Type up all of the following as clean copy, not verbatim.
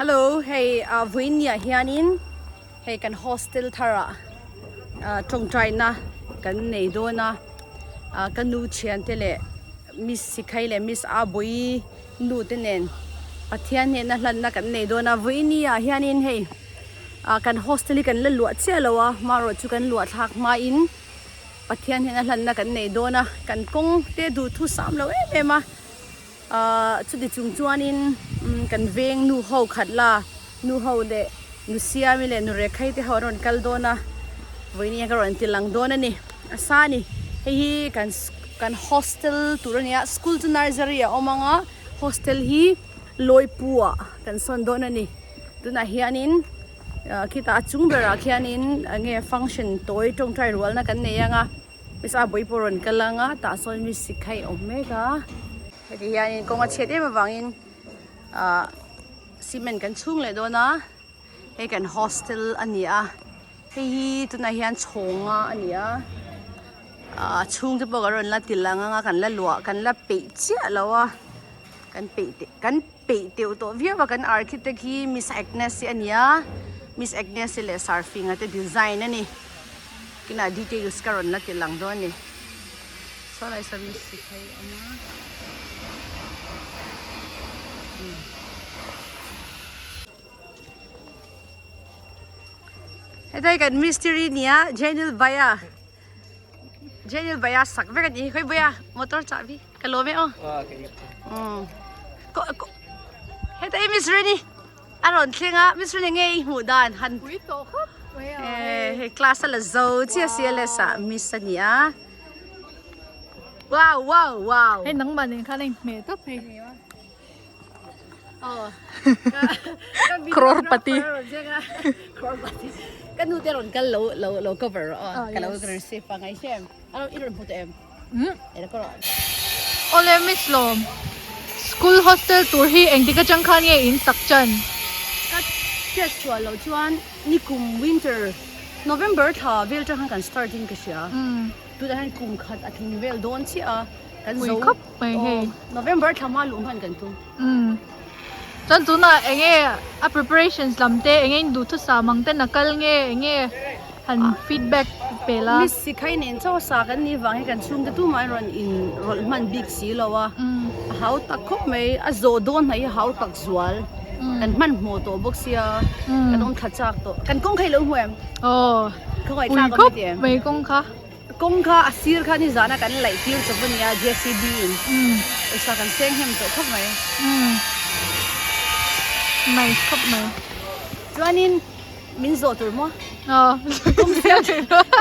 Hello, hei vawiinniah hianin hei kan hostel tharah tawngtaina kan nei dawn a, ka nu thiante leh Miss Sikhai leh Miss Abawi nu te nen Pathian hnena hlanna kan nei dawn a, vawiinniah hianin hei kan hostel hi kan la luah chiah lo a, hmarawh chu kan luah thlak hmain Pathian hnena hlanna kan nei dawn a, kan kawng te duhthu sam lo em em a. Ahh chuti chung chuanin kan veng nu ho khat la nu ho leh nu Siami leh nu Rekhai te ho an rawn kal dawn a vawiin ka rawn ti lang dawn a ni a sa a ni hei hi kan kan hostel tur a ni a school chu nursery a awm ang a hostel hi Lawipu ah kan sawn dawn a ni tunah hianin ah khitah a chung berah khianin eng nge function tawi tawngtai rualna kan nei ang a. Misa bawih pawh rawn kal ang a tah sawn mi sikhai a awm mek a heti hianin kawng a chhiat em avangin ahh cement kan chhung leh dawn a hei kan hostel a ni a hei hi tunah hian chhawnga a ni a ahh a chhung te pawh kan rawn la ti lang ang a kan la luah kan la peih chiah lo a kan peih te kan peih teuh tawh viau a kan architect hi miss Agnes hi a ni a miss Agnes hi leh sarfinga te design a ni. Kinah details ka rawn la ti lang dawn a ni. Saw lai saw mi si phei a awm a. Hetai kan mistiri nia Jainil Bhaiya. Jainil Bhaiya sak vek a ni. Khoi Bhaiya motor chahbi ka lawm e aw. Hetai mistiri ni. A rawn thleng a, Miss Rinne nge i hmuh dan han Pui tawh khawp mai a. Eh, hei class a la zo chiah CLS ah miss a ni a. Wow, wow, wow. Hei nangmah nen khan a inhmeh tawp hei. Aw. Crorepati. Crorepati. Ka nu te rawn kal lo lo lo cover rawh aw. Ka lo receive a ngai hrem. A i rawn hmu tawh em? Awle Miss Lawm, school hostel tur hi engtik atang khan nge in sak chan? Ka hriat chhuah loh chuan nikum winter November thla vel atang khan kan start in ka hria. Tunah hian kum khat a tling vel dawn chiah a, kan zo Pui khawp mai hei. November thla hma luh hman kan tum. Chuan tunah enge a preparations lam te enge in duhthusam ang ten a kal nge enge han feedback pe la. Miss Sikhai nen chaw sa kan nih vang hi kan chhungte tumah an rawn in rawlh hman bik si lo a, a hau tak khawp mai, a zawh dawn hna hi a hau tak zual, kan hmanhmawh tawh bawk sia, kan awm thla chak tawh, kan kawng kha i lo hmu em? Aw, Khawngaih pui khawp mai kawng kha. Kawng kha a sir kha nizana kan laih tir chawp a nia JCB in pawisa kan seng hem tawh khawp mai. Nice khawp mai. Chuanin min zawh tur maw? Aw. Kawng siam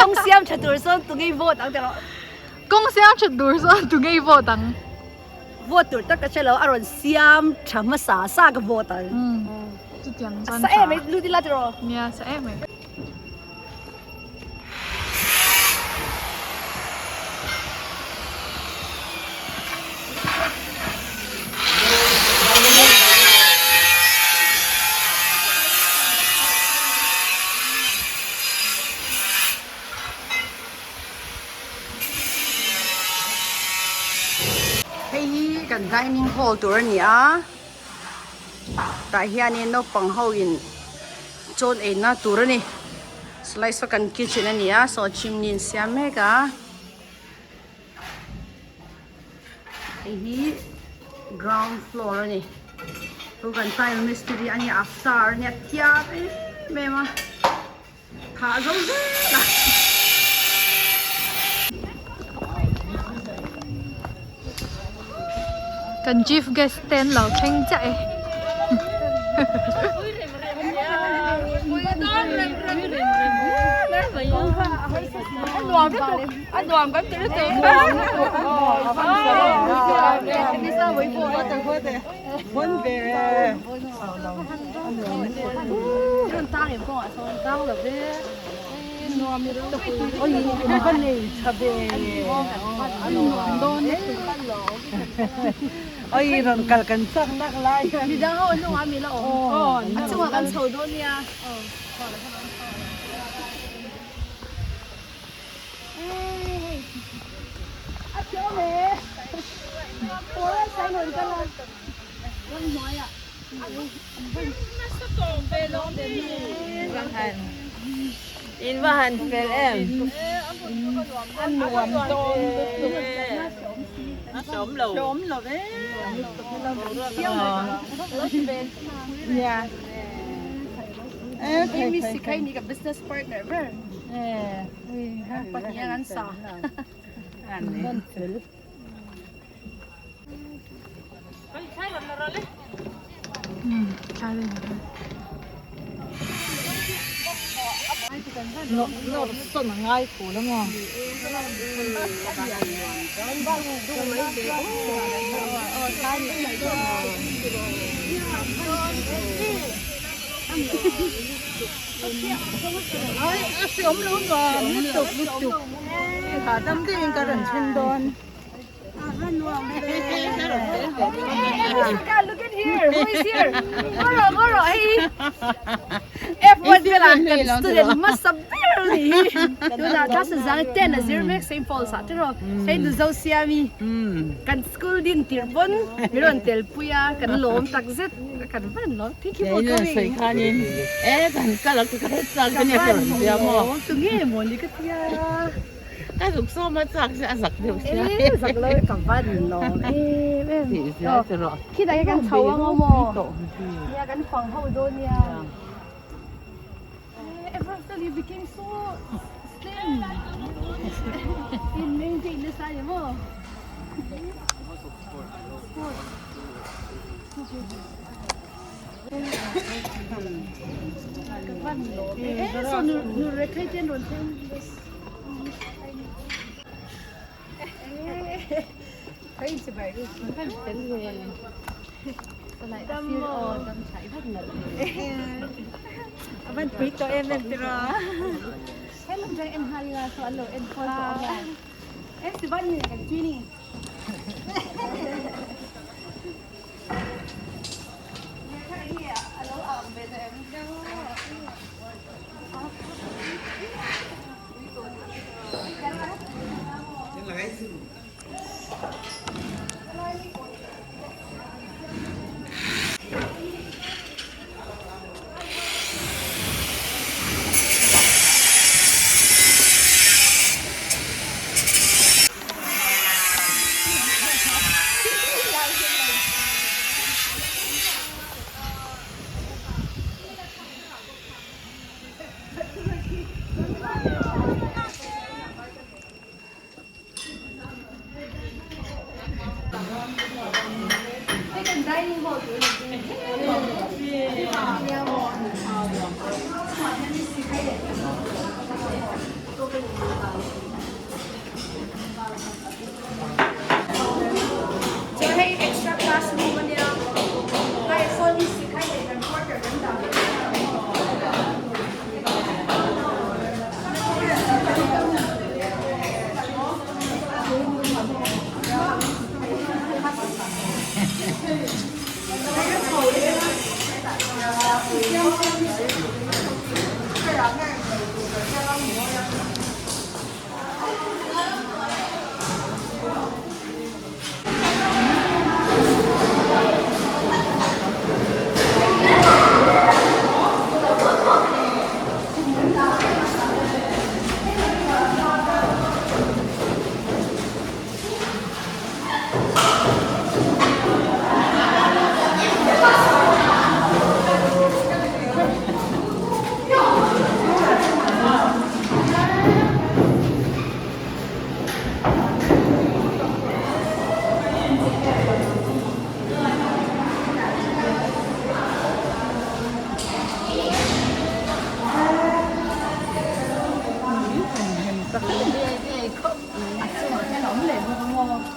kawng siam tha tur sawn tu ngei vote ang tiraw? Kawng siam tha tur sawn tu ngei vote ang. Vote tur tak ka hre lo a rawn siam tha hmasa sa ka vote ang. Chutiang chuan tha. Sa em mai lut ila tiraw? Nia sa em mai. Hei hi kan dining hall tur a ni a tah hianin naupang ho in chawn eina tur a ni slice saw kan kitchen a ni a saw chimney an siam mek a hei hi ground floor a ni chu kan tile mistiri a ni a star a nia thiam em em a. Thah zo zel a. Kan chief guest te an lo thleng chiah e. In va han fel em? A nuam dawn lutuk e. A hreawm lo. Hreawm lo e. Nia. Hei mi sikhai ni ka business partner ber. Pahnih an sa. An fel. Look at here. Who is here? Ngoro, ngoro, hei. F1 vela kan student hmasa ber a ni hi. Tunah class zang 10 a zir mek St. Paul's ah tiraw. Hei nu zo siami kan school din tir pawn min rawn tel pui a kan lawm tak zet kan van lawm. Thank you for coming. Ka van lawm tunge mawni ka tia. Ka zuk sawm a chak se a zak deuh sia. E zak lo e ka van lawm em em. Tih sia che rawh. Khitah hian kan chho ang aw maw. Nia kan fang ho dawn nia. Everton you became so slim. In maintain nasa ni maw. Sport. Ka van lawm e. E so nu nu rekhai ten rawn thleng.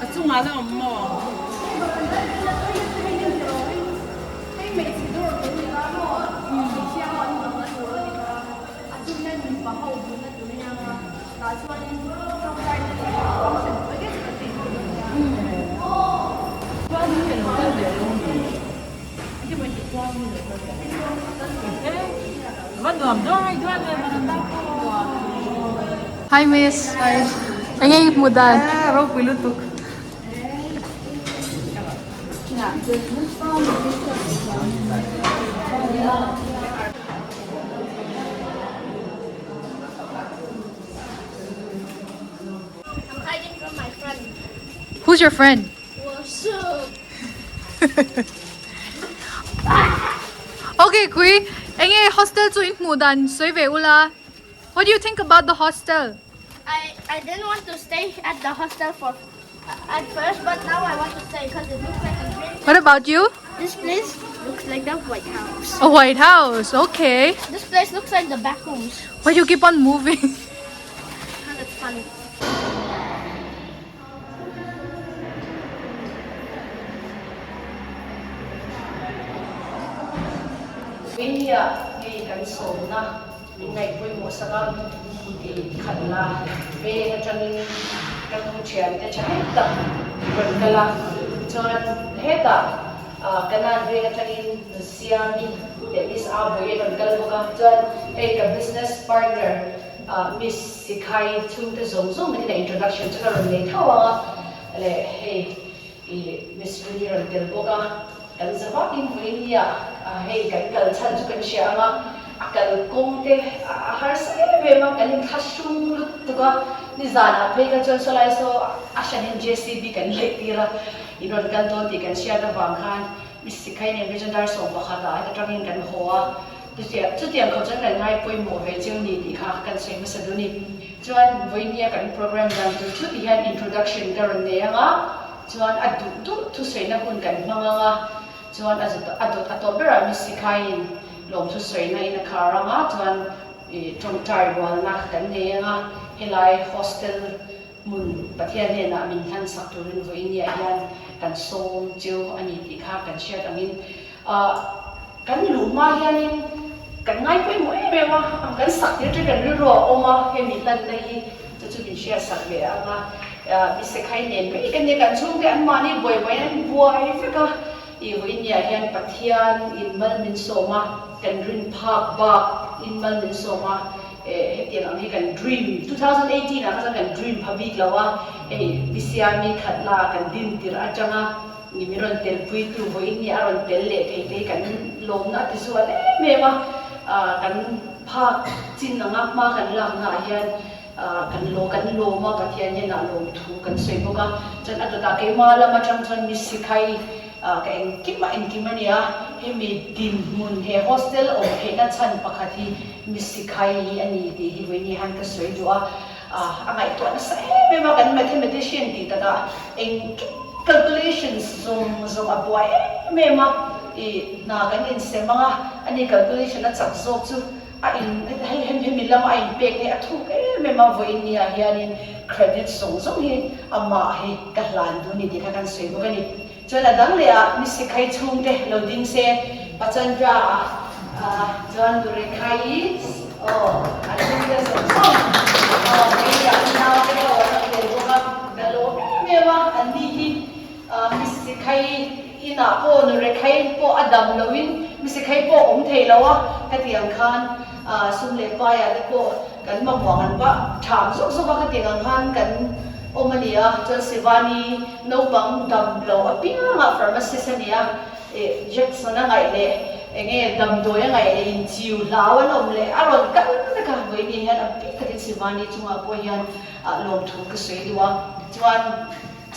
A chungah la awm maw? Hi miss. Hi. Enge i hmuh dan? Ropui lutuk. I'm hiding from my friend. Who's your friend? Okay kui enge hostel chu in hmuh dan sawi ve ula What do you think about the hostel? I I didn't want to stay at the hostel for at first but now I want to stay because it looks like a dream. What about you? This place looks like the White House. A White House, okay. This place looks like the back rooms. Why do you keep on moving? Because it's funny. India hei kan sawmna min ngaih pawimawh sak a tih khat la veng atangin ka nu thiante thahnem tak rawn kal a chuan hetah Kanan veng atangin Siami leh Miss Abuii an rawn kal bawk a chuan hei ka business partner Miss Sikhai chhungte zawng zawng min ina introduction chu ka rawn nei tho ang a leh hei ih Miss Rini rawn tel bawk a kan za vakin vawiin hi ah hei kan kal chhan chu kan hria ang a a kal kawng te a harsa em em a kan inthlahrung lutuk a nizanah phei kha chuan sawlai saw a hranin JCB kan leh tir a in rawn kal dawn tih kan hriat avang khan Miss Sikhai nen Rijadar 11 ah heta tangin kan haw a. Chutiang khawp chuan kan ngai pawimawh ve chiu ni tih kha kan sawi hmasa dun i. Chuan vawinia kan program dan tur chu ti hian introduction ka rawn nei ang a, chuan a duh duh thusawina hun kan hmang ang a, chuan a zut a dawt a tawp berah Miss Sikhaiin lawm thusawina in a khar ang a, chuan ih tawngtai rualna kan nei ang a, helai hostel hmun Pathian hnenah min hlansak turin vawinia hian kan sawm chiu a ni tih kha kan hriat angin ah Kan luh hma hianin kan ngai pawimawh em em a, kan sak tir te kan rilru a awm a, hemi hlanna hi chu chu min hriat sak ve ang a, Misekhai nen mai kan nia, kan chhungte an mahni buai buai in an buai vek a, i vawinia hian Pathian in mal min sawm a, kan rin phak bak in mal min sawm a, hetiang ang hi kan dream 2018 ah kha chuan kan dream pha bik lo a, hei Bisiami khatla kan din tirh atanga. Ni min rawn telpuitu vawiin hi a rawn tel leh thei te hi kan lawmna a ti zual em em a, kan phak chin anga hma kan laknaah hian kan law kan lawm a, Pathian hian a lawm thu kan sawi bawk a, chuan a dawtah keimah lam atang chuan mi sikhai ka engkim a engkim a nia, hemi dinhmun he hostel awm theihna chhan pakhat hi mi sikhai hi a ni tih hi vawiin hian ka sawi duh a. A ngaihtuah nasa em em a, kan mathematician tih takah engkim calculations zawng zawng a buai em em a, ih hna kan insem ang a, ani calculation a chak zawk chu a in hei hemi lama a inpek hi a thuk em em a, vawiin ni ah hianin credit zawng zawng hi amah hi ka hlan duh a ni tih kha kan sawi bawk a ni. Chuan a dang leh ah mi sikhai chhungte lo ding se Pachandra ah chuan Nurekhai aw a chhungte zawng zawng aw kei ah nau te ho an rawn tel bawk a ka lawm em em a an ni hi mi sikhai inah pawh Nurekhai pawh a dam lo in mi sikhai pawh awm thei lo a ka tih ang khan sum leh pai ah te pawh kan mamawh ang an va tham zawk zawk a ka tih ang khan kan awm a ni a chuan Shivani Naupang dam lo apiangah pharmacist a ni a, ih Jackson a ngaih leh enge damdawi a ngaih leh inchiu hlau an awm leh a rawn kal vek a, vawiin hian a bik takin Shivani chungah pawh hian lawmthu ka sawi duh a, chuan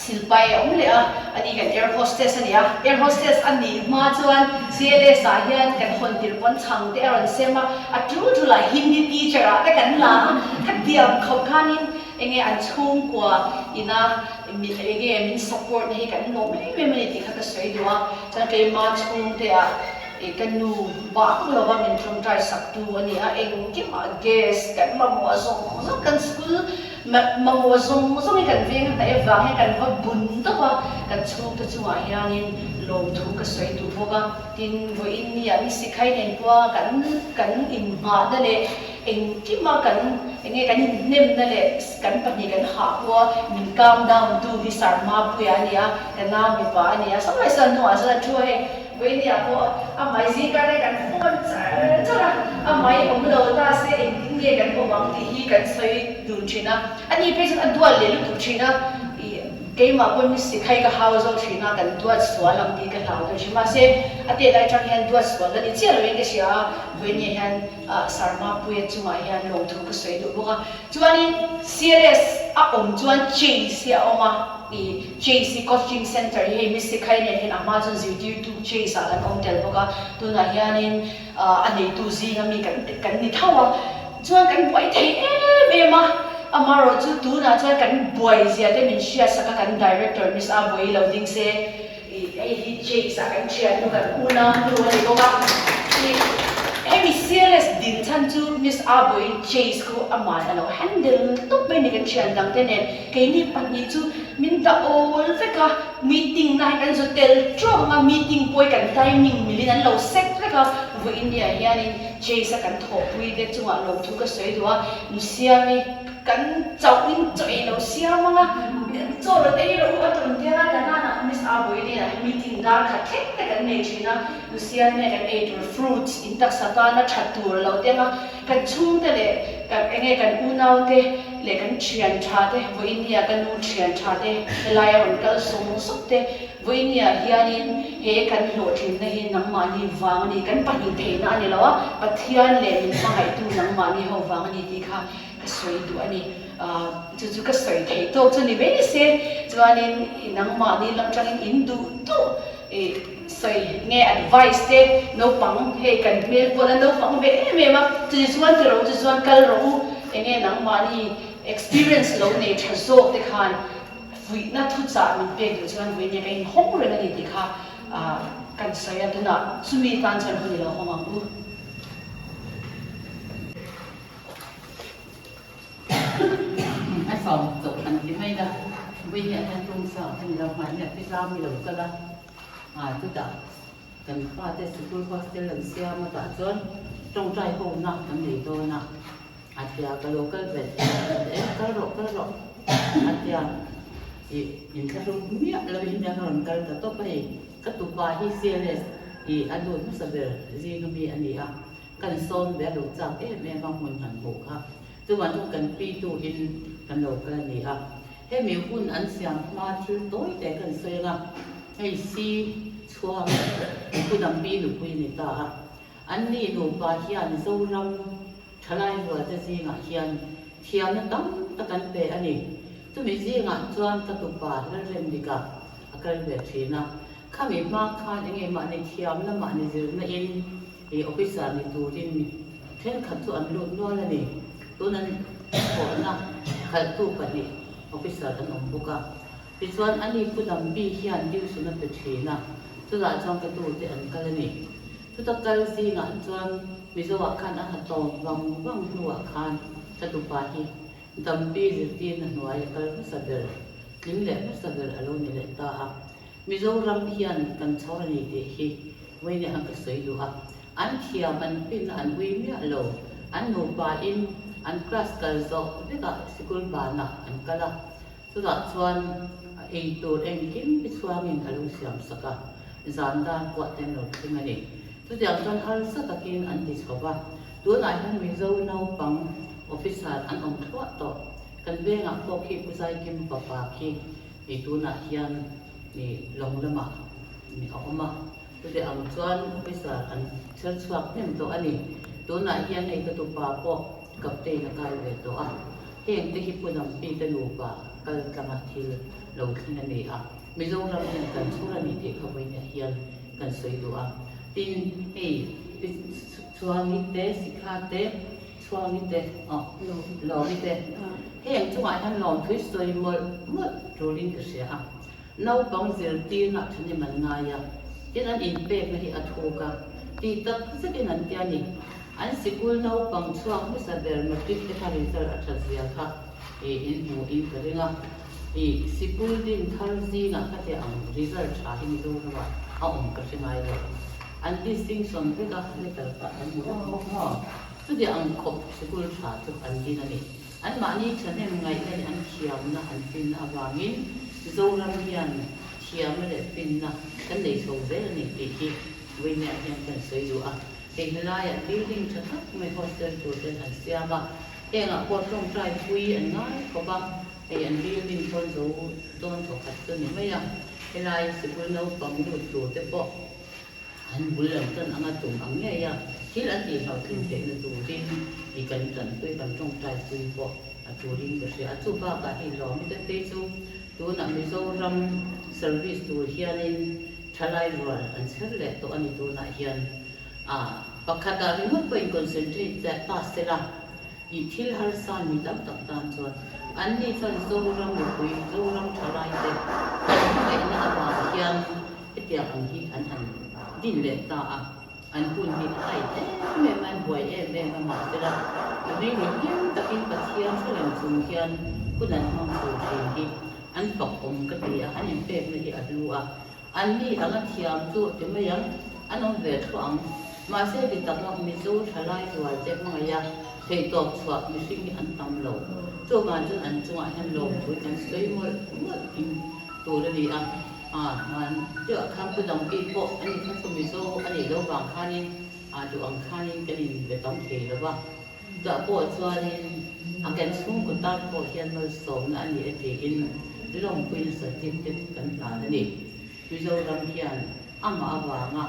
silpai a awm leh a, ani kan air hostess a ni a, air hostess a nih hma chuan CLS ah hian kan hawn tirh pawn chhang te a rawn sem a, a tul tulah Hindi teacher ah te kan la a, khatiang khawp khanin enge an chhungkua ina Enge min support na hi kan lawm em em a ni tih kha ka sawi duh a, chuan keima chhungte ah ih ka nu bang lova min tawngtai sak tu a ni a, engkimah gas kan mamawh zawng zawng kan school mamawh zawng zawng hi kan veng a hnaih avang hian kan va bun tawp a, kan chhungte chungah hianin lawmthu ka sawi duh bawk a, tin vawiin ni ah ni sikhai nen pawha kan kan inhmahna leh Engkima kan enge kan inhnemna leh kan pahnih kan hah pawha min calm down tu hi Sarma Puia a ni a, ka nau mipa a ni a, sawi sawi hnuah chuan a thu a hei Vawinia pawh a mai zingkar te kan phone char char a, a mai awm lo ta se engtin nge kan awm ang tih hi kan sawi dun thin a, ani phei chuan a dual leh lutuk thin a, ih. Keimah pawhin mi sikhai ka hau zawk thin a, kan duat sual ang tih ka hlau deuh thin. Mahse, a tet lai atang hian duat sual la ni chiah loin ka hria a, vawinia hian Sarmapuia chungah hian lawmthu ka sawi duh bawk a. Chuanin CLS a awm chuan Chase hi a awm a, i Chase hi coaching centre hi hei mi sikhai nen hian a hma chuan zirtirtu Chase ah kan awm tel bawk a, tunah hianin a neitu zinga mi kan kan ni tho a. Chuan kan buai thei em em a, amaherawh chu tunah chuan kan buai zia te min hriat sak a, kan director Miss A Bawi lo ding se, ih hei hi Chase ah kan thian nu kan unau nu a ni bawk a, ih hemi CLS din chhan chu Miss A Bawi Chase khu aman a lo handle tawp mai a ni kan thian dang te nen, keini pahnih chu min dah awl vek a, meeting na hi kan zu tel tawk ang a, meeting pawh hi kan timing milin an lo set vek a, vawiin ni ah hianin Chase a kan thawhpui te chungah lawmthu ka sawi duh a, nu Siami kan chauh in chaw ei lo siam ang a, chaw rawn ei rawh u a tawn tia ka nanah Miss Abui nen ah meeting dar khat thleng te kan nei thin a, nu Siami a kan ei tur fruits in taksa tana tha tur lo te ang a, kan chhungte leh kan enge kan unau te leh kan thian tha te vawiin hi a ka nu thian tha te helai a rawn kal sawng sawk te Vawinia hianin he kan hlawhtlinna hi nangmahni vang a ni, kan pahnih theihna a ni lo a, Pathian leh min hmangaihtu nangmahni ho vang a ni tih kha ka sawi duh a ni. Chu chu ka sawi theih tawk chu ni mai se, chuanin nangmahni lam tangin in duh duh i sawi nge advice te naupang hei kan hmel pawh la naupang ve em em a, chuti chuan ti rawh u, chu chuan kal rawh u, enge nangmahni experience lo nei tha zawk te khan Fuihna thuchah min pek duh chuan vawiin ka inhawng reng a ni tih kha kan sawi a, tunah chumi tan chuan hun i lo hawng ang u. A sawm chawp han ti mai la, vawiin ah hian tum sa ka ni lo, hmai nia pi zam i lo kal a, chutah kan fate sikul hostel an siam a tah chuan tawngtai hona kan nei dawn a. A tia ka lo kal ve e kal rawh kal rawh a tia ih inthlahrung miah lo in hian a rawn kal ta tawp a hei ka tupa hi CLS ih a lut hmasa ber zing ami a ni a kan sawm ve a lo chak em em a hmun han hmuh kha chuvang chu kan pi tu in kan lo kal a ni a hemi hun an siam hma thil tawi te kan sawi ang a hei si chhuang Pudampi nupui a ni ta a. An ni nupa hian Zoram thalai rualte zingah hian thiamna tam tak an pe a ni. Chumi zingah chuan ka tupa Lalremdika a kal ve thin a. Khami hma khan eng nge mahni thiamna mahni zirna in i officer ni turin thenkhat chu an lut nual a ni. Tun an thawhna khalhtu pahnih officer an awm bawk a. Tichuan ani Pu Dampi hian tuition a pe thin a, chutah chuan ka tute an kal a ni. Chuta kal zingah chuan Mizoah khan a ha tawm vang vang hnuah khan ka tupa hi Dampi zirtirna hnuai a kal hmasa ber, tling leh hmasa ber a lo ni leh ta a. Mizoram hian kan chhawr a ni tih hi vawiin ah ka sawi duh a. An thiam an pinna an ui miah lo. An nupa in an class kal zawh vekah sikul banah an kal a. Chutah chuan ei tur engkim pi chhuangin a lo siam sak a, zan dar kuah te an lo thleng a ni. Chutiang chuan harsa takin an ti chho va, tunah hian Mizo naupang officer an awm thluah tawh. Kan vengah pawh khi Pu Zaikim fapa khi tunah hian lawng lamah a awm a, chutiang ang chuan officer an chher chhuak hnem tawh a ni. Tunah hian hei ka tupa pawh captain a kai ve tawh a. Heng te hi Pu Dampi te nupa kal tlanga thil lo thleng a ni a, Mizoram hian kan chhur a ni tih kha vawiinah hian kan sawi duh a. Tin, hei Pi Chhuangi te, Sikha te, Chhuangi te, aw Lawmi te, heng chungah hian lawmthui sawi mawlh mawlh tulin ka hria a. Naupang zirtirna thahnem an ngai a, tin an inpekna hi a thuk a, tih tak zetin an ti a ni. An sikul naupang chhuak hmasa ber matric te kha result a that zia kha ih in hmu in ka ring a, ih sikul din thar zingah ka ti ang result tha hi Mizoramah a awm ka hre ngai lo. An distinction vek a, letter pah an hmu vek bawk maw? Chuti ang khawp sikul tha chu an din a ni. Anmahni thahnem ngaihna leh an thiamna an finna avangin Zoram hian thiamna leh finna kan nei chho zel a ni tih hi Vawinia hian kan sawi duh a. Hei helaiah building tha tak mai hostel tur ten an siam a, hengah pawh tawngtai pui an ngai khawp a. Hei an building pawn zo dawn thawkhat chu ni mai a, helai sikul naupang lut tur te pawh an bul an tan anga tum ang ngei a, thil an tih hlauhthleng theihna turin i kan tanpui kan tawngtai pui pawh a turin ka hria a, chu bakah hei lawmi te phei chu tunah Mizoram service tur hianin thalai rual an chher leh tawh a ni tunah hian a pakhatah ringawt pawh in concentrate ta sela. I thil harsa mi tam tak tan chuan anni chuan Zoram mipui, Zoram thalaite kan hmangaihna avang hian hetiang ang hi an han din leh ta a, an hun hi a ait em em a, an buai em em a, mahsela rilru hlim takin Pathian thu reng chung hian hun an hmang chho thin hi an fak awm ka ti a, an inpekna hi a hlu a. Anni anga thiam chu ti mai ang, an awm ve thluah ang. Mahse ti tak a Mizo thalai rual te hmangaih a, theihtawp chhuah mihring hi an tam lo. Chuvang chuan an chungah hian lawmthu hi kan sawi mawlh mawlh in tur a ni a. Hman deuhah khan pu Dangpi pawh a ni kha chu Mizo a nih loh vang khanin duh ang khanin kan inbe tam thei lo va. Chutah pawh chuanin a kan chhungkaw tan pawh hian malsawmna a ni e tiin lawmpuina certificate kan hlan a ni. Mizoram hian amah avanga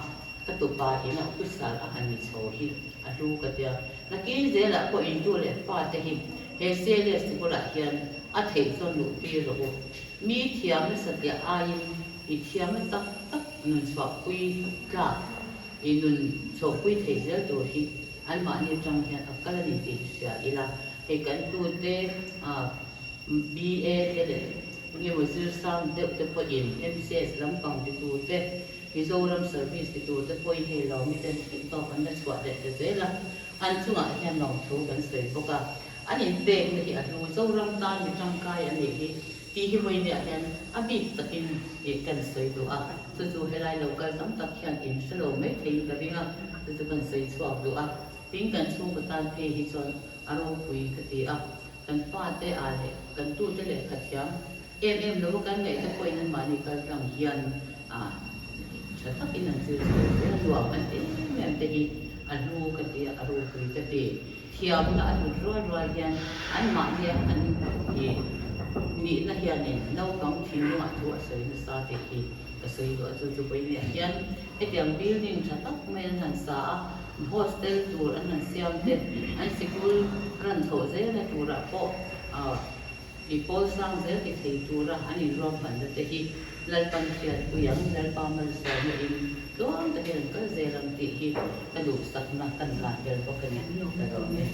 ka tupa ina officer a han ni chho hi a hlu ka tia. Nakin zelah pawh intu leh fate hi he CLS bulah hian a theih chuan luhtir rawh u. Mi thiamna satliah aiin mi thiamna tak tak nun chhuahpui tlak i nun chhuahpui thei zel tur hi Anmahni atang hian a kal a ni tih hi hria ila, hei kan tute BA te leh engemaw zirsang deuh te pawhin MCS lampang ti tur te, Mizoram service ti tur te pawhin hei lo miten theihtawp an la chhuah leh ta zel a, an chungah hian lawmthu kan sawi bawk a, an inpekna hi a hlu Zoram tan mi tangkai an nih hi Tih hi vawinia hian a bik takin ih kan sawi duh a, chu chu helai lo kal tam tak hian in hre lo mai theiin ka ring a, chu chu kan sawi chhuak duh a, tin kan chhungkaw tan phei hi chuan a ropui ka ti a, kan fate ah leh kan tute lehkha thiam em em lo a kan ngaih te pawhin anmahni kal tlang hian ah tha takin an zir chho zel a, nuam an ti em em te hi a hlu ka ti a, a ropui ka ti. Thiamna a hlut rual rual hian anmahnia an ih nihna hianin naupang thinlungah thu a sawi nasa tih hi ka sawi duh a, chu chu Vawinia hian hetiang building tha tak mai an han sa a, hostel tur an han siam te, an sikul ran chhoh zelna turah pawh I pawl sang zel ti thei tura an inruahmanna te hi Lalpan hriatpui ang, Lalpa malsawmna in tluang takin an kal zel ang tih hi ka duhsakna kan hlan tel bawk a ni ka rawh e.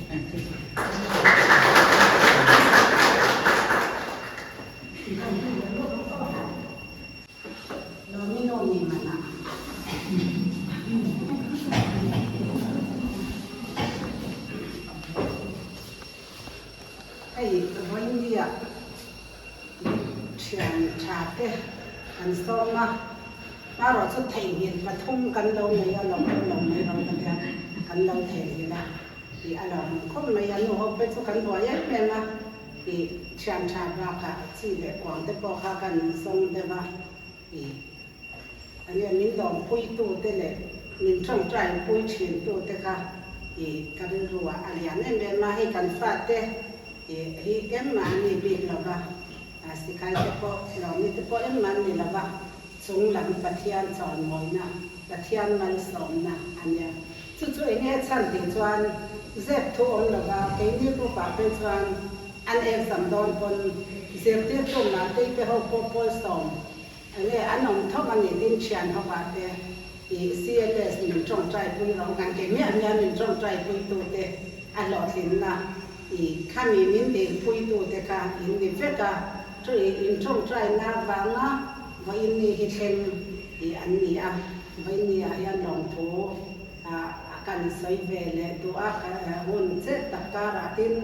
Hei Vawinia thian tha te kan sawm a, marawh chu theihnghilh pathum kan lo nei a, lo awm lo mai rawh ka tia, kan lo theihnghilh a tih a lo awm khawp mai a, nu ho phei chu kan buai em em a tih thian tha bakah chi leh kuang te pawh kha kan zawng deuh a tih. Ania min dawmpuitu te leh min tawngtaipui thintu te kha i ka rilru ah a lian em em a, hei kan fate i hi engmah an ni bik lo va, sikhai te pawh lawmi te pawh engmah an ni lo va, chung lam Pathian chawnmawina, Pathian malsawmna a nia. Chu chu eng nge chhan tih chuan zep thu awm lo va, keini group ah phei chuan an exam dawn pawn zirtirtu Matei te ho pawh pawl sawm Enge an awm thawk a nih tin thian ho ah te i CLS min tawngtai pui rawh kan ke miah miah min tawngtai pui tu te a hlawhtlin na i khami min dil pui tu te kha in ni vek a chu i in tawngtai na vanga vawiin ni hi thleng i an ni a vawiin ni ah hian lawmthu a kan sawi ve leh duh a hun che tak kar ah tin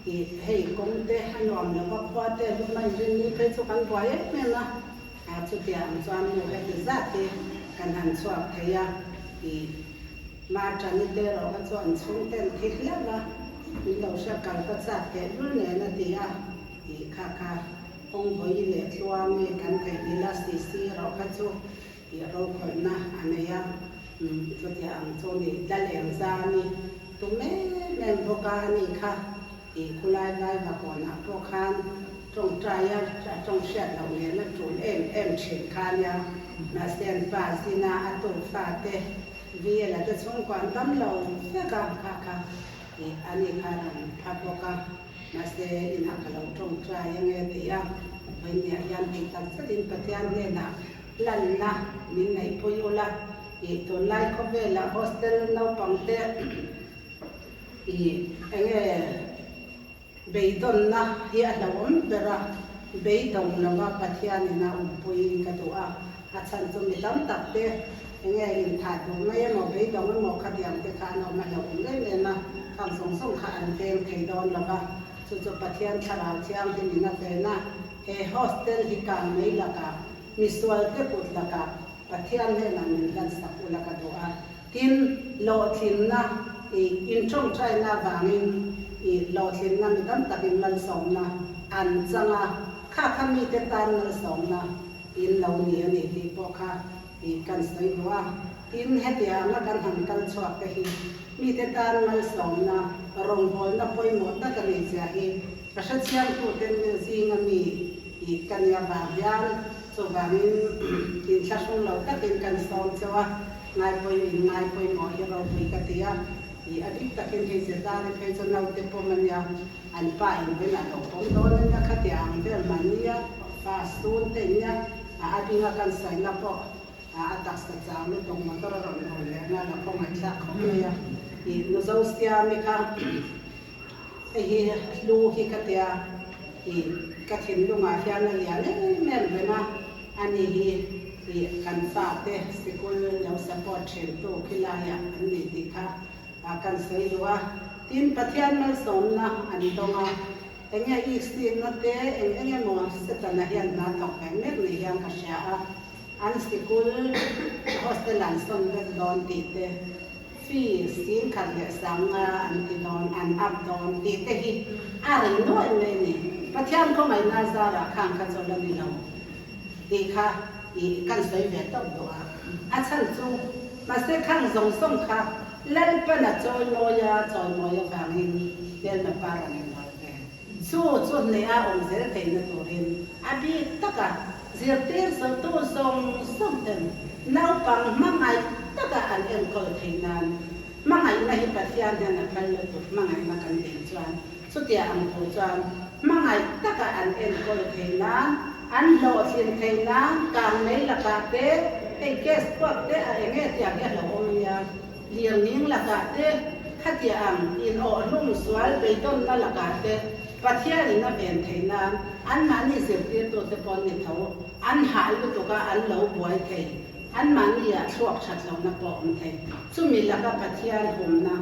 Ih, hei kawng te a nuam lo va, khua te lum a inrin ni phei chu kan buai em em a, a chutiang ang chuan nu heti zat hi kan han chhuak thei a, ih, Martani te erawh kha chu an chhung ten thi hlauh a, min lo hria kal ka chak teh lul nen a ti a, ih, kha kha kawng vawi leh tluang i kan theihnghilh a, Sisi erawh kha chu ih rokhawlhna a nei a, umm chutiang ang chu ni Laleng Zami tum em em bawk a, ani kha ih khulai vai vakawnah pawh khan. Tawngtaia tawng hriat loh nen a tul em em thin kha nia. Mahse an pa zina a tu fate VL a te chhungkua an dam lo vek a, kha kha ih ani kha rawn pha bawk a. Mahse inah ka lo tawngtai ange ti a, vawiinniah hian tih tak zetin Pathian hnenah lanna min neihpui ula, ih tunlai khawvelah hostel naupangte ih enge Beidawnna hi a hlauhawm ber a, beidawng lova Pathianin a awmpui ka duh a, a chhan chu mi tam tak te enge inthah duh mai emaw beidawng emaw khatiang te kha an awm a hlauhawm em em a, khang zawng zawng kha an veng thei dawn lova, chu chu Pathian thlarau thianghlimin a ven a, he hostel hi kang mai lakah, misual te kut lakah Pathian hnenah min hlansak ula ka duh a. Tin, hlawhtlinna i inṭawngṭaina avangin i hlawhtlinna mi tam takin malsawmna an chang a, kha kha mite tan malsawmna in lo ni a ni tih pawh kha i kan sawi duh a. Tin, hetianga kan han kal chhuak te hi mite tan malsawmna rawngbawlna pawimawh tak a nih zia hi ka hrechiangtute zinga mi i ka nih avang hian chuvangin inthlahrung lo takin kan sawm cheu a. Ngaipawih in ngaipawimawh hi ropui ka ti a, ih a dik takin hei Zetari phei chu naute pawm a nia, an pa in rin a lo pawm dawn a nia, khatia ang vel mahnia fa sun te in nia, a a dinga kan sawina pawh a a taksa chang lutuk motor a rawn hawn leh anga la khawngaih thlak khawp mai a, ih nu zo siami kha hei hi hlu hi ka tia, ih ka thinlungah hian a lian em em reng a, ani hi. Ih kan fate sikul lo support thin tu khilaiah an ni tih kha kan sawi duh a. Tin, Pathian malsawmna an dawng a, enge iksihna te eng eng emaw Setana hian hna thawk ve mek ni hian ka hria a, an sikul hostel an sawn vek dawn tih te, fee singkhat leh sanga an ti dawn, an up dawn tih te hi a ri nuaih mai a ni. Pathian khawngaihna zarah khan kha chawl a ni lo. Tih kha i kan sawi ve tawp duh a, a chhan chu mahse khang zawng zawng kha Lalpana chawimawi a chawimawi avangin hmelma par an inrual ve. Chu chu hneha awm zel theihna turin a bik taka zirtir zawhtu zawng zawng ten naupang hmangaih taka an enkawl theih nan hmangaihna hi Pathian hian a phal lutuk hmangaihna kan dil chuan Chutia ang tur chuan hmangaih taka an enkawl theih nan, an hlawhtlin theih nan kangmei lakah te, hei gas puak te a eng nge tiang hi a hlauhawm a nia, lirning lakah te, khatia ang inawhhlum sual beidawnna lakah te Pathianin a ven theih nan anmahni zirtirtute pawh an ni tho, an hah lutuk a an lo buai thei, anmahni ah thluak that lohna pawh awm thei. Chumi laka Pathian humna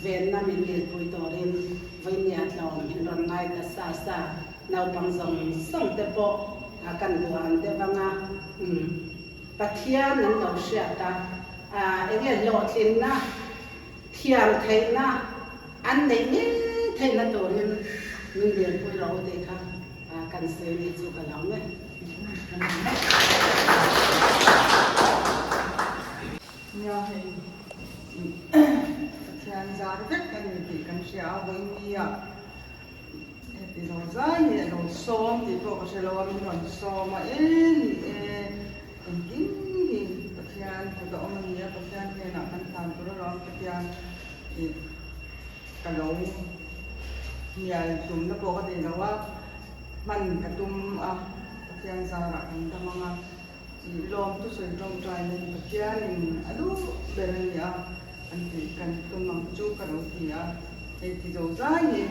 Venna min dilpui turin vawinia tlawm in rawn ngai ta sa sa, naupang zawng zawng te pawh kan duh ang deuh ang a, umm Pathian an lo hriat a, enge hlawhtlinna, thiam theihna an neih ngei theihna turin min dilpui rawh u tih kha kan sawi ni chu ka lo nge. Nia hei Pathian zar vek a ni tih kan hria a, vawinia heti lo zai hi a lo sawm tih pawh ka hre lo a, min rawn sawm a e ni e engkim hi Pathian kut a awm a ni a, Pathian hnenah kan hlan tur alawm Pathian ih ka lo hnial tumna pawh ka nei lo a, hman ka tum a Pathian zarah kan dam ang a. Lawm thusawi tawngtaina hi Pathianin a duh ber a ni a, an tih kan tum ang chu ka lo ti a, hei ti zo zai hi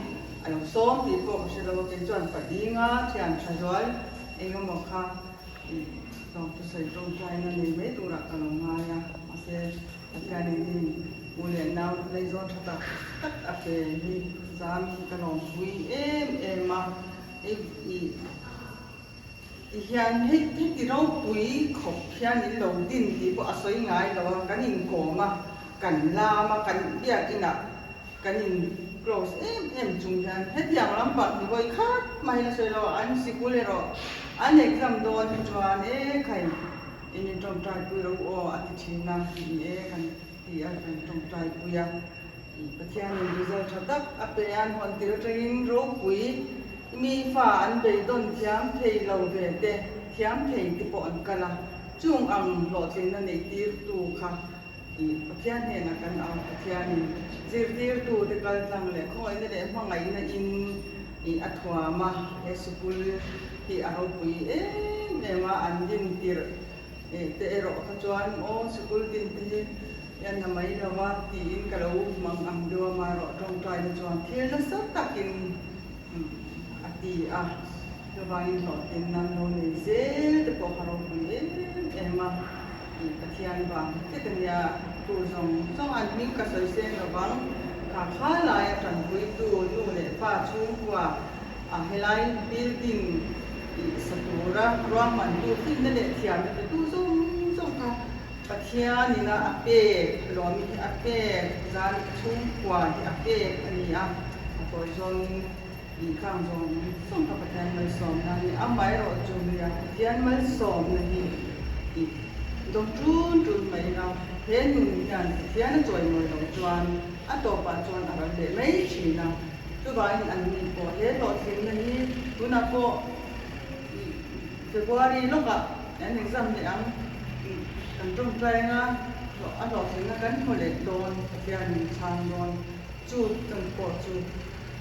a lo sawm tih pawh ka hre lo a, kei chuan palinga thian tha zual eng emaw kha lawm thusawi tawngtaina nei mai turah ka lo ngai a, mahse Pathianin hei u leh nau lei zawn tha tak tak a pe hi zam hi ka lawmpui em em a, hei ih. Tihian hei heti ropui khawp hian in lo din tih pawh a sawi ngai lo a, kan inkawm a, kan lam a, kan biakinah kan in close em em chung hian hetiang lampang hi vawi khat mahin a sawi lo a, an sikul erawh an exam dawn hi chuan e khai in in tawngtai pui ro aw a ti thin a, ni e kan ti a, kan tawngtai pui a, Pathianin result tha tak a pe a, an hawn tir atangin ropui. Mi fa an beidawn thiam thei lo ve te, thiam thei te pawh an kal a, chung ang hlawhtlinna neih tirtu kha i Pathian hnenah kan au. Pathianin zirtirtu te kal tlang leh khawngaihna leh hmangaihna in i a thuam a, he sikul hi a ropui em em a, an din tirh te erawh kha chuan aw sikul din te hi i a na mai lo a tiin ka lo mang ang deuh a, marawh tawngtaina chuan thil nasa takin a ti a, chuvangin hlawhtlin nan lo nei zel te pawh ka ropui em em a, tih Pathian vang vek a nia, tu zawng zawng an hming ka sawi seng lo vang, kha kha laia tanpuitu nu leh pa chhungkua a helai building tih sa tura ruahmantu finna leh thiamna pe tu zawng zawng kha Pathianin a a pek, lawmi hi a pek, zan chhungkua hi a pek a ni a, a tawi zawngin ih khang zawng zawng kha Pathian malsawmna a ni. Amaherawhchu nia Pathian malsawmna hi ih dawng ṭun ṭun mai ila, he nun hian Pathian a chawimawi loh chuan a tawpah chuan a ral leh mai ṭhin a. Chuvangin an ni pawh he hlawhtlinna hi tunah pawh ih February lawkah an exam leh ang kan tawngtai anga a hlawhtlinna kan hmu leh dawn Pathianin chhang dawn chu kan pawh chu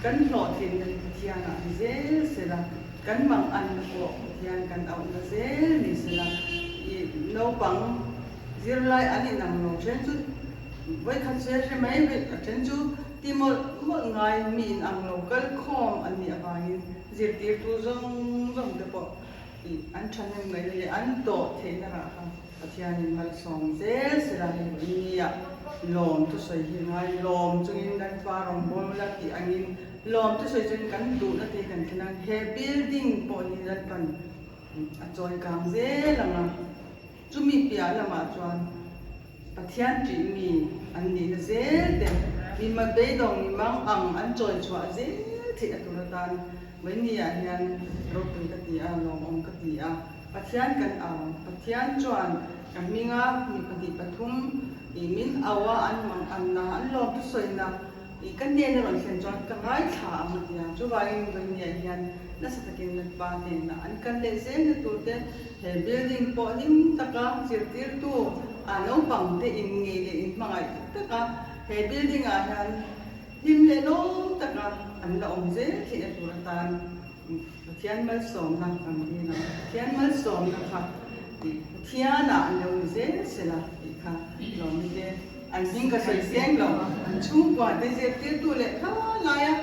kan hlawhtlinna hi Pathianah ni zel sela kan manganna pawh Pathian kan auhna zel ni sela ih naupang zirlai an inang lo then chu vawikhat se hre mai a then chu ti mawlh mawlh ngai mi inang lo kal khawm an nih avangin Zirtirtu zawng zawng te pawh ih an thahnem ngaihna leh an tawh theihna rah kha Pathianin malsawm zel sela hei nia lawm thusawi hi ngai lawm chungin kan pa rawngbâwl la tih angin lawm thusawi chungin kan duhna te hi kan thlen ang he building pawh hi Lalpan a chawi kang zel ang a chumi piah lamah chuan Pathian ṭih mi an nihna zel te, mi mat beidawng mi mang ang an chawi chhuah zel theih a tur atan Vawinia hian ropui ka ti a, lawmawm ka ti a. Pathian kan au, Pathian chuan ka hminga mi pahnih pathum ih min au a, an mang anna, an lawm thusawina ih ka hnena rawn thlen chuan ka ngaithla ang a ti a. Chuvangin Vawinia hian nasa takin Lalpa hnenah an kal leh zelna turte He building pawh hlim taka zirtirtu a naupang te in ngei leh in hmangaih tak taka he building ah hian hlim leh lawm taka an la awm zel theih a tur atan Pathian malsawmna kan dil ang. Pathian malsawmna kha Pathian ah an lo ni zel sela tih kha lawmi te an hming ka sawi seng lo an chhungkua te zirtirtu leh kha laia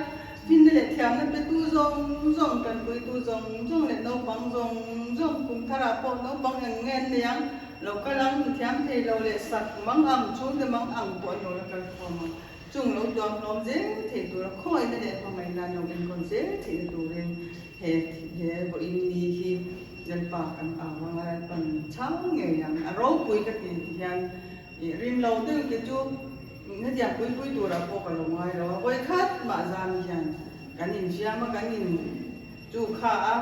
Finna leh thiamna petu zawng zawng, tanpuitu zawng zawng leh naupang zawng zawng, kum tharah pawh naupang eng nge an nei ang, lo kal ang, mi thiam thei lo leh sak mang ang, chhungte mang ang pawh an lo la kal khawm ang. Chung lo tuam hlawm zel thei tura khawngaihna leh hmangaihna an lo enkawl zel theihna turin he he vawiin ni hi Lalpa kan au ang a, Lalpan chhang ngei ang, a ropui ka ti ti hian Ih rim lo deuh te chu hetiang pui pui turah pawh ka lo ngai lo a, vawi khat mah zan hian kan infiam a, kan in chu kha a,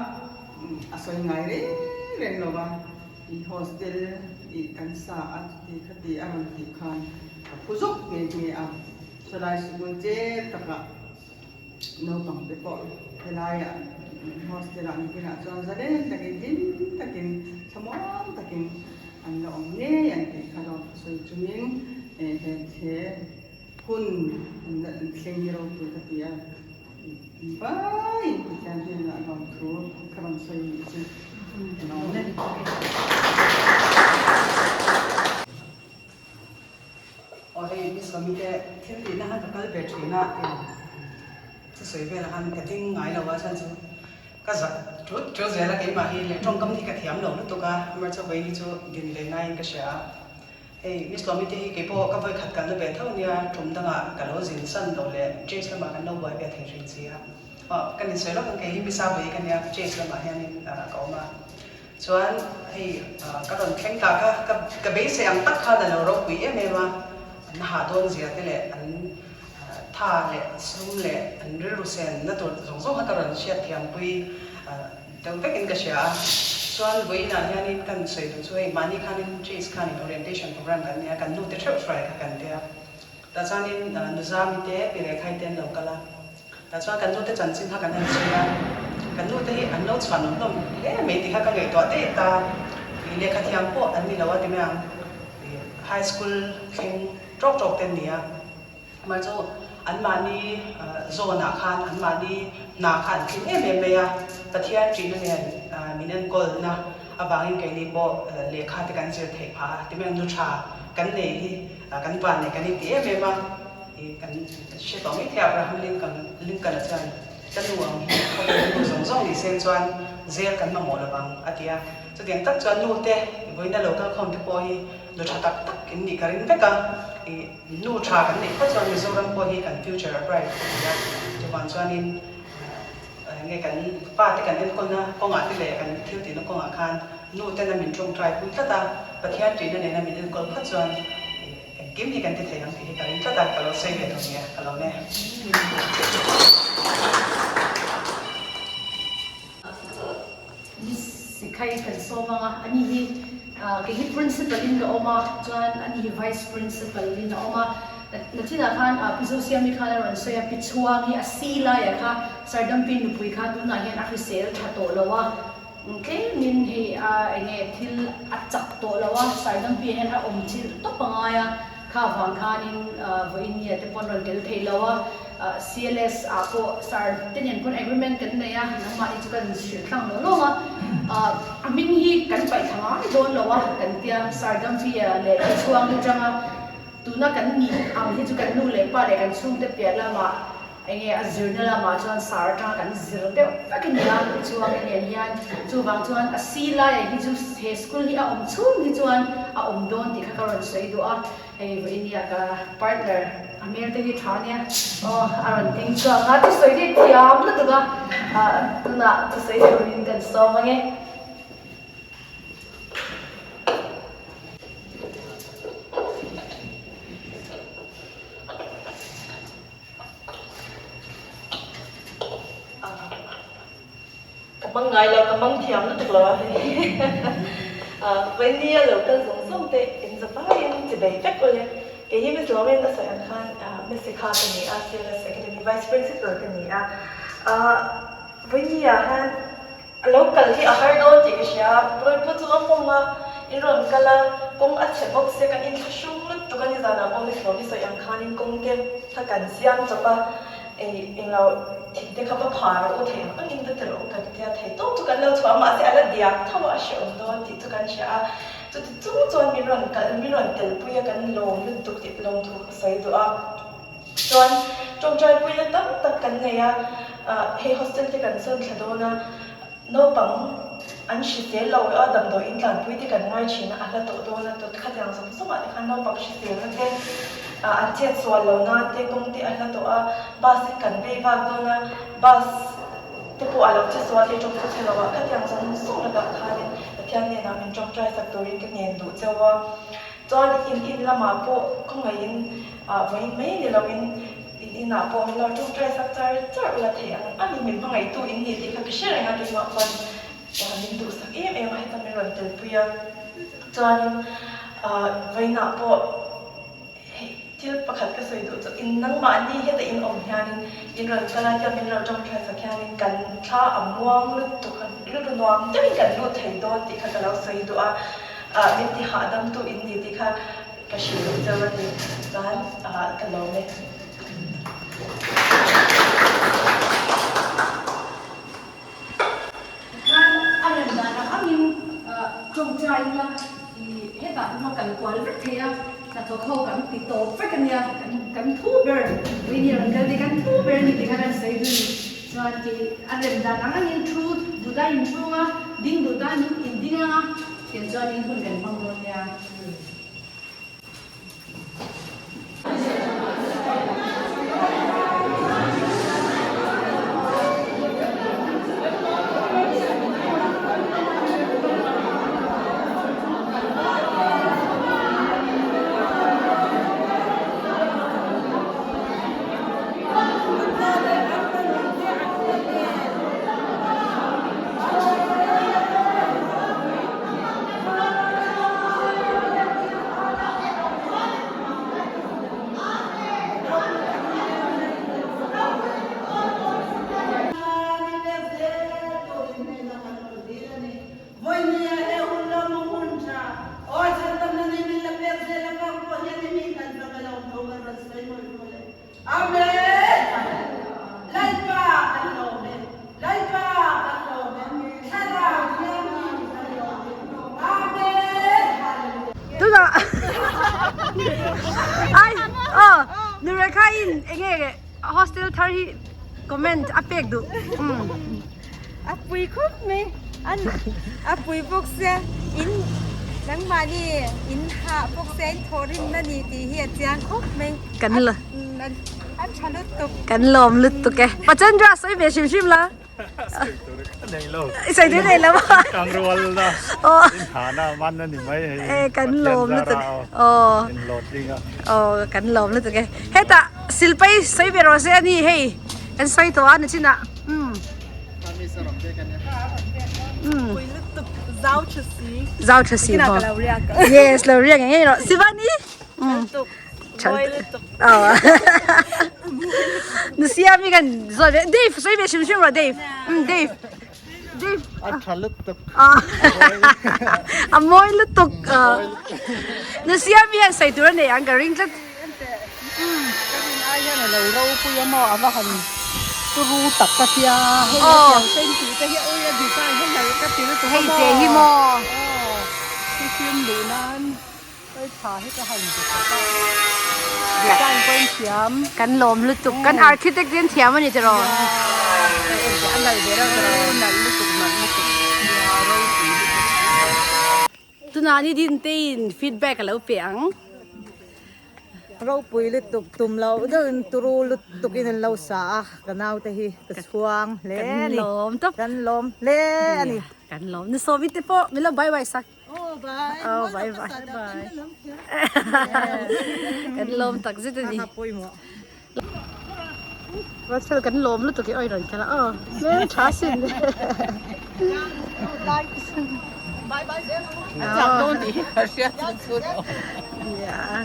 a sawi ngai reng reng lo a, ih hostel ih kan sa a chuti khati a rawn tih khan ka phu zawk nghe nghe a, sawlai sikul chep takah naupang te pawh helaiah hostel ah nikinah chuan zalen takin hlim takin thlamuang takin an la awm ngei an tih kha lawm sawi chungin he he hun an la thleng hi ropui ka ti a vaiin Pathian hnenah lawmthu ka rawn sawi nih chu ka lawm e. Aw hei Miss Lawmite thil tihna khan ka kal ve thin a ti thusawi velah khan ka ding ngai lo a chuan chu ka zak tut tut zel a keimah hi leh tawngkam hi ka thiam lo lutuk a hmarcha vawiin hi chu din ve ngaiin ka hria a hei Miss Lawmite hi keipawh ka vawikhat kalna ve tho ania tum dangah ka lo zin san lo leh Chase lamah kan lo buai ve thei thin si a aw ka ninsawi lawk ang kei hi Misa vawi ka nia Chase lamah hianin ka awm a. Chuan hei ka rawn thleng ta kha ka ka beisei ang tak khan a lo ropui em em a, an hah dawn zia te leh an tha leh sum leh an rilru sen na tur zawng zawng kha ka rawn hriat thiampui deuh vekin ka hria a. Chuan vawiinah hianin kan sawi duh chu hei mahni khanin Chase khanin orientation program kan nei a, kan nute theuh hruai kha kan tia. Tah chuanin Nuzami te Pirekhai te an lo kal a. Tah chuan kan nute chanchin kha kan han chhui a, kan nute hi an lo chhuan awm hlawm hle mai tih kha ka ngaihtuah daih ta. Ih lehkha thiam pawh an ni lo a ti mai ang, ih high school thleng tawk tawk te an ni a. Amah chu anmahni zawnah khan anmahni hna kha an tling em em mai a, Pathian ṭihna nen min enkawlna avangin keini pawh lehkha te kan zir theih phah a, ti mai ang nu ṭha kan nei hi kan van nei kan inti em em a, kan hre tawh mai thei a, Abraham Lincoln Lincoln-a chuan ka nu ang hi khawvel nu zawng zawng ni sen chuan zel kan mamawh lo vang a ti a, chutiang tak chuan nu te vawiina lo kal khawm te pawh hi nu ṭha tak tak in nih ka ring vek a, ih. Nu tha kan neih phawt chuan Mizoram pawh hi kan future a bright a ni a, chuvang chuanin enge kan fate kan enkawlna kawngah te leh kan thil tihna kawngah khan nu tena min tawngtai pui tlat a, Pathian tihna nena min enkawl phawt chuan engkim hi kan ti thei ang tih hi ka ring tlat a, ka lo sawi ve thawm nia, ka lo ne. Miss Sikhai kan sawm ang a, ani hi kei hi principal in ka awm a, chuan ani hi vice principal in a awm a, nachinah khan Pi Zosiami khan a rawn sawi a, Pi Chhuang hi a si laiah kha Sardampi nupui kha tunah hian a hrisel tha tawh lo a, tlemin hei a enge thil a chak tawh lo a, Sardampi ah hian a awm chilh tawp a ngai a, Kha vang khanin vawiin nia te pawn rawn tel thei lo a, CLS ah pawh sir te nen pawn agreement kan nei a, nangmahni chu kan hrilh tlang lo lawng a, a hming hi kan paih thla ngai dawn lo a kan tia, Sir Damfia leh Thichhuang atanga tuna kan nih ang hi chu kan nu leh pa leh kan chhungte piah lamah Enge a zirna lamah chuan sar atanga kan zir deuh vek a nia tichuan a nen hian chuvang chuan a si laiah hi chu he school hi a awm chhung hi chuan a awm dawn tih kha ka rawn sawi duh a, hei vawinia ka partner a hmel te hi tha ania aw a rawn ding chhuak a thusawi te thiam lutuk a tunah thusawi turin kan sawm ange. Ka hmang ngai lo, ka hmang thiam lutuk lo a hei. Vawinia lo kal zawng zawng te in za vaiin chi bei vek ule. Kei hi Miss Lawin a sawi ang khan Miss Sikha ka ni a, CLS Academy Vice Principal ka ni a. Vawinia hian A lo kal hi a har dawn tih ka hria, Rawipua chu a hmawng a, in rawn kal a, kawng a chhe bawk sia kan inthlahrung lutuk a ni zanah pawh mihlawm i sawi ang khanin kawng te kha kan siam chawp a, ei englo thing te kha va phah rawh u thei ang angin va ti rawh u kan tia thei tawk chu kan lo chhuah a mahse a la diak tho a, a hrehawm dawn tih chu kan hria a, chuti chung chuan min rawn kal min rawn telpui a kan lawm lutuk tih lawmthu ka sawi duh a. Chuan tawngtai puina tam tak kan nei a, hei hostel te kan sawn thla dawn a, naupang an hrisel lo a, damdawi in tlanpui te kan ngai thin a, a hla tawh dawn a, tawt khatiang zawng zawng ah te khan naupang hriselna te, an chet sual lo nan te kawng te a hla tawh a, bus in kan vei vak dawn a, bus te pawh a lo che sual thei tawng chu chhe lo a, khatiang zawng zawng lakah khanin Pathian hnenah min tawngtai sak turin ka ngen duh cheu a, chuan in in lamah pawh khawngaihin Vawiin mai ni loin in inah pawh min lo tawngtai sak char char ula thei ang a ni, min hmangaihtu in ni tih kha ka hre reng a, keimah pawn min duhsak em em a, heta min rawn telpui a, chuanin vawiinah pawh hei thil pakhat ka sawi duh chu in nangmahni heta in awm hianin in rawn kal a, tia min lo tawngtai sak hianin kan thla a muang lutuk a, rilru nuam deuhin kan lut thei dawn tih kha ka lo sawi duh a, min ti hahdamtu in ni tih kha. Ka hrilh loh cheu a ni chuan ka lawm e. Tikhan a rem dan ang angin tawngtai ila i hetah te pawh kan kual vek thei a, hnathawk ho kan ti tawp vek a nia, kan thu ber Winnie rawn kal te kan thu ber a ni tikhan an sawi dun chuan ti a rem dan ang angin thu duh dan inchhung a, ding duh dan in ding ang a, tiang chuan in hun kan hmang dawn nia. Enge hostel thar hi comment a pek duh. A pui khawp mai. An a pui bawk sia in nangmahni in hah bawk sia in thawhrimna ni tih hi a chiang khawp mai. Kan la. A tha lutuk. Kan lawm lutuk e. Pachandra sawi ve hrim hrim la. I sawi tur nei lo a. Kan rual na. In ha na man a ni mai hei. E kan lawm lutuk. Aw. In lawt ding a. Aw kan lawm lutuk e. Hetah silpai sawi ve rawh se a ni hei. Kan sawi tawh a nachinah. Umm. Umm. Pui lutuk zau tha si. Zau tha si bawk. Yes lo riak ngei rawh. Sivani. Umm. Nusia mi kan zawi ve Dave sawi ve hrim hrim rawh Dave um Dave Dave a tha lutuk a mawi lutuk Nusia mi hian sawi tur a nei ang ka ring tlat ka rin ai hian a lo ropui a maw a va han turu tak ka tia hei a tiang sen tih te hi ui a design hi nalh ka ti lutuk a maw hei te hi maw aw hi film luh nan. Hei tha hi ka han be chawp a, design pawh in thiam. Kan lawm lutuk, kan architect te an thiam a ni tiraw? Hei en teh a nalh ve reuh tiraw? Nalh lutuk, nalh lutuk, nia ropui lutuk. Tunah ni din te in feedback a lo pe ang. Ropui lutuk tum loh deuhin turu lutuk in an lo sa a, ka naute hi ka chhuang hle a ni. Kan lawm tawp. Kan lawm hle a ni. Kan lawm. Ni sawmi te pawh min lo bye bye sak. Oh bye. Oh bye bye. Kan lawm tak zet a ni. Russell kan lawm lutuk i oi rawn kal a aw hmel tha sin. Bye bye zel. A chak dawn tih hi ka hria chu chu. Yeah.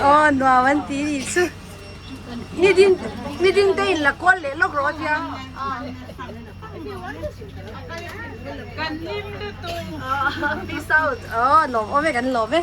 Aw nuam an ti nih chu nidin nidin te in la kual leh lawk rawh a tia peace out aw lawm awm e kan lawm e.